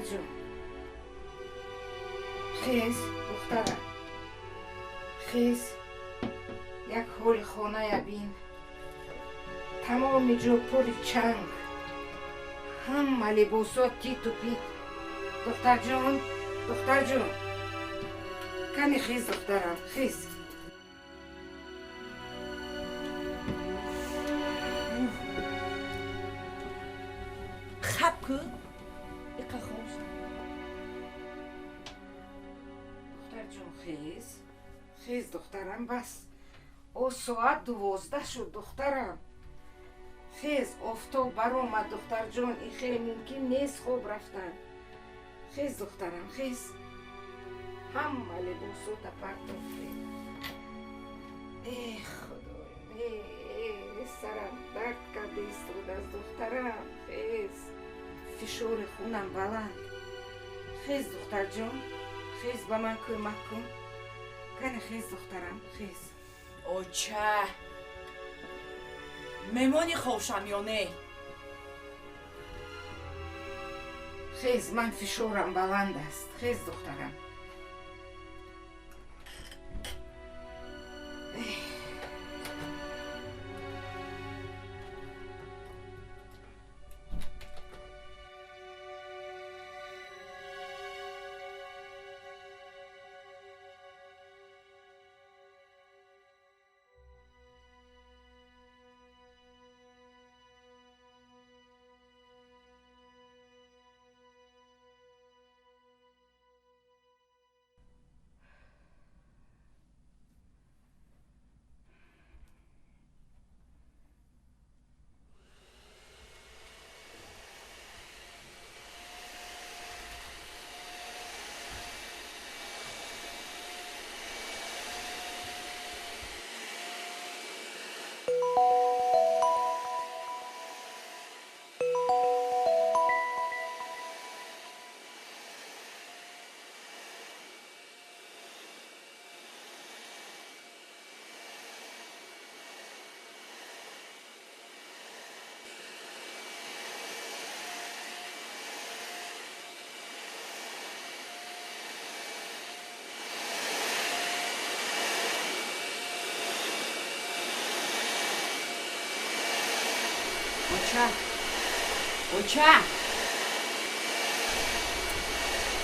Духтарҷон, хез, духтарам, хез, як ҳоли хоная бин. Тамоми ҷо пури чанг, ҳама либосо титу пит. Духтарҷон, духтарҷон, кани хез, духтарам, хез. Хаб ку иқа хоб. Духтарҷон, хез, хез, духтарам, бас. О, соат 12 шуд, духтарам. Хез, офтоб баромад, духтарҷон, ин хеле мумкин нест хоб рафтан. Хез, духтарам, хез. Ҳама либосота партофте. Э, худоё, э, сарам дард карда истодааст, духтарам, хез. Фишори хунам баланд. Хез, духтарҷон, хез, ба ман кӯмак кун. Кани хез, духтарам, хез. Оча, мемони хобшам ё не? Хез, ман фишорам баланд аст. Хез, духтарам. Оча, оча,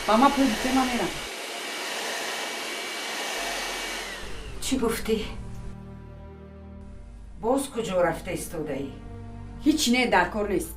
ба ман пул бите, ман мерам. Чӣ гуфтӣ? Боз куҷо рафта истодаӣ? Ҳеҷ не, дар кор нест.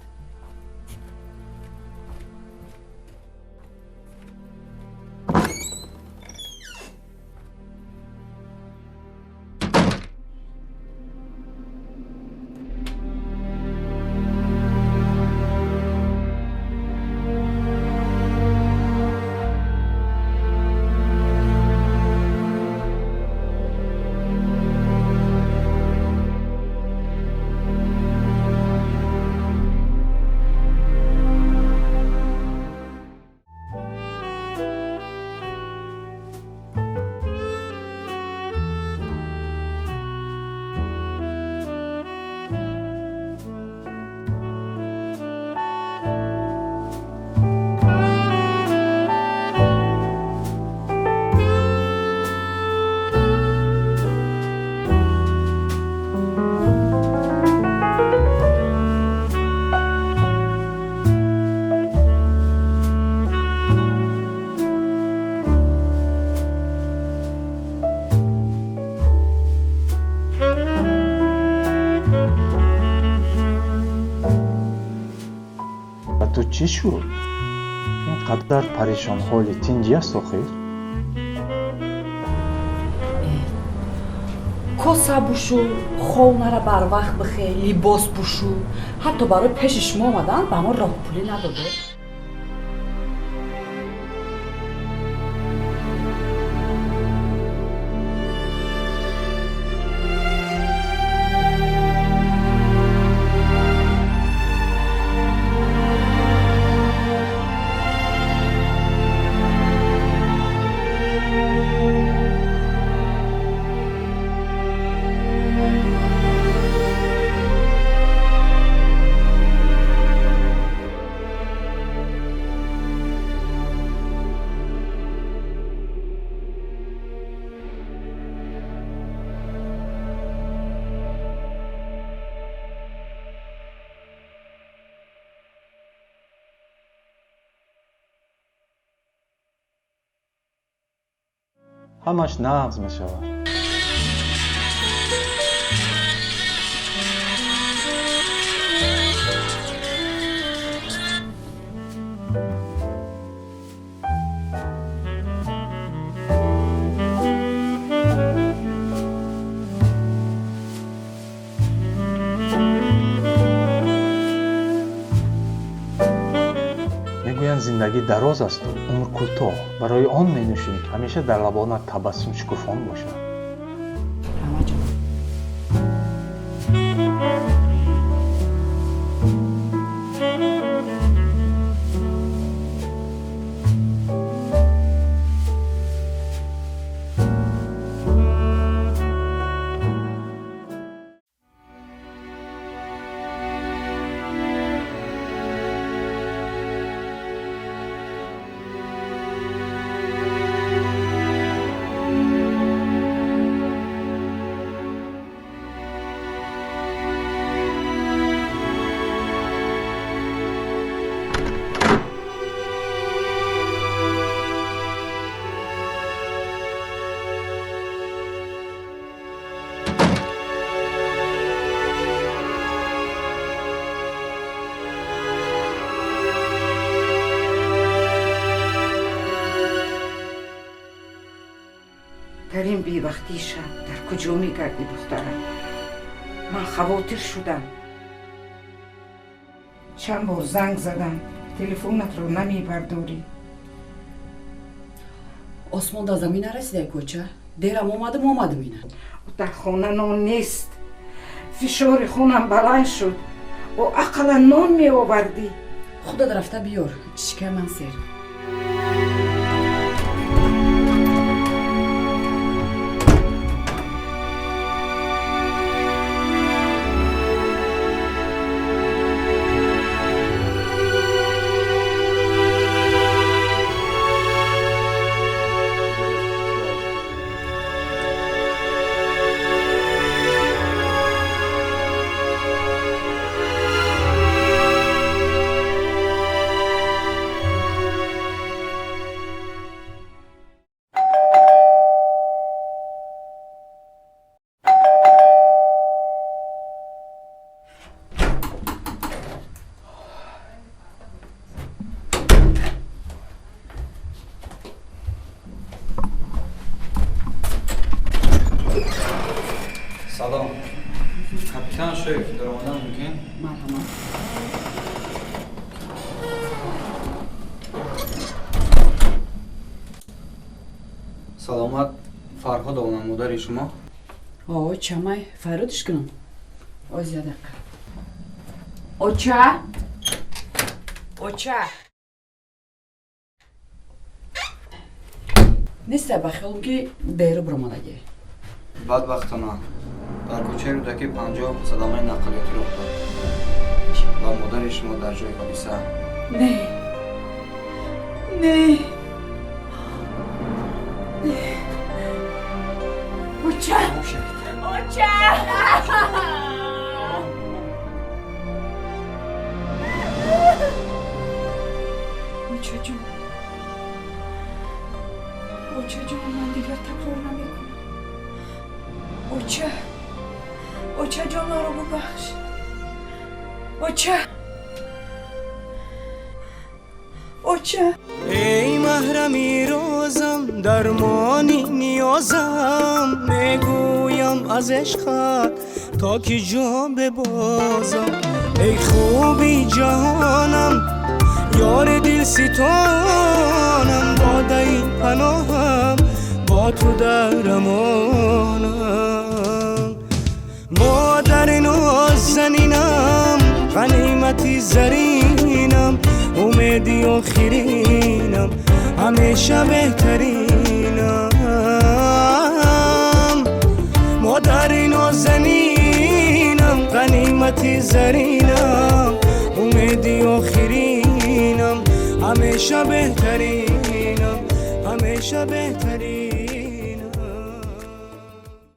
Ба ту чӣ шуд? Ин қадар парешонҳоли тинҷӣ аст охир? Коса бушу, хонара барвақт бихе, либос пӯшу. Ҳатто барои пеши шумо омадан ба мо роҳпулӣ надоде. Ҳамаш нағз мешавад. Мегӯянд, зиндагӣ дароз асту умр кӯтоҳ. Барои он менӯшем, ки ҳамеша дар лабонат табассум шукуфон бошад. Раҳматҷон. Дар ин бевақтии шаб дар куҷо мегардӣ, духтарам? Ман хавотир шудам. Чанд бор занг задам, телефонатро намебардорӣ. Осмон дар замин нарасидай, кӯча. Дерам омадам, омадам ина. Дар хона нон нест, фишори хунам баланд шуд. О, ақаллан нон меовардӣ. Худат рафта биёр, шикай ман сер. Салом. Капитан Шоев даромадан мумкин? Марҳамат. Саломат Фарҳодовна, модари шумо? О, чамай, фарёдиш кунам. Оз, я дақиқа. Оча, оча неста. Ба хиёлам, ки беру биромадагӣ. Бадбахтона, дар кӯчаи Рӯдакӣ 50 садамаи нақлиётӣ рух дод ва модари шумо дар ҷои ҳодиса. Не, не, не! Оча, оча! Очаҷон, очаҷон, ман дигар такрор намекунам. Оча, очаҷон, маро бубахш. Оча, оча! Эй маҳрами розам, дармони ниёзам, мегӯям аз ишқат то ки ҷон бибозам. Эй хуби ҷаҳонам, ёри дилситонам, додаи паноҳам, бо ту дар амонам. Модари нозанинам, ғанимати заринам, умеди охиринам, ҳамеша беҳтаринам. Модари нозанинам, ғанимати заринам, умеди охиринам, ҳамеша беҳтаринам, ҳамеша беҳтаринам.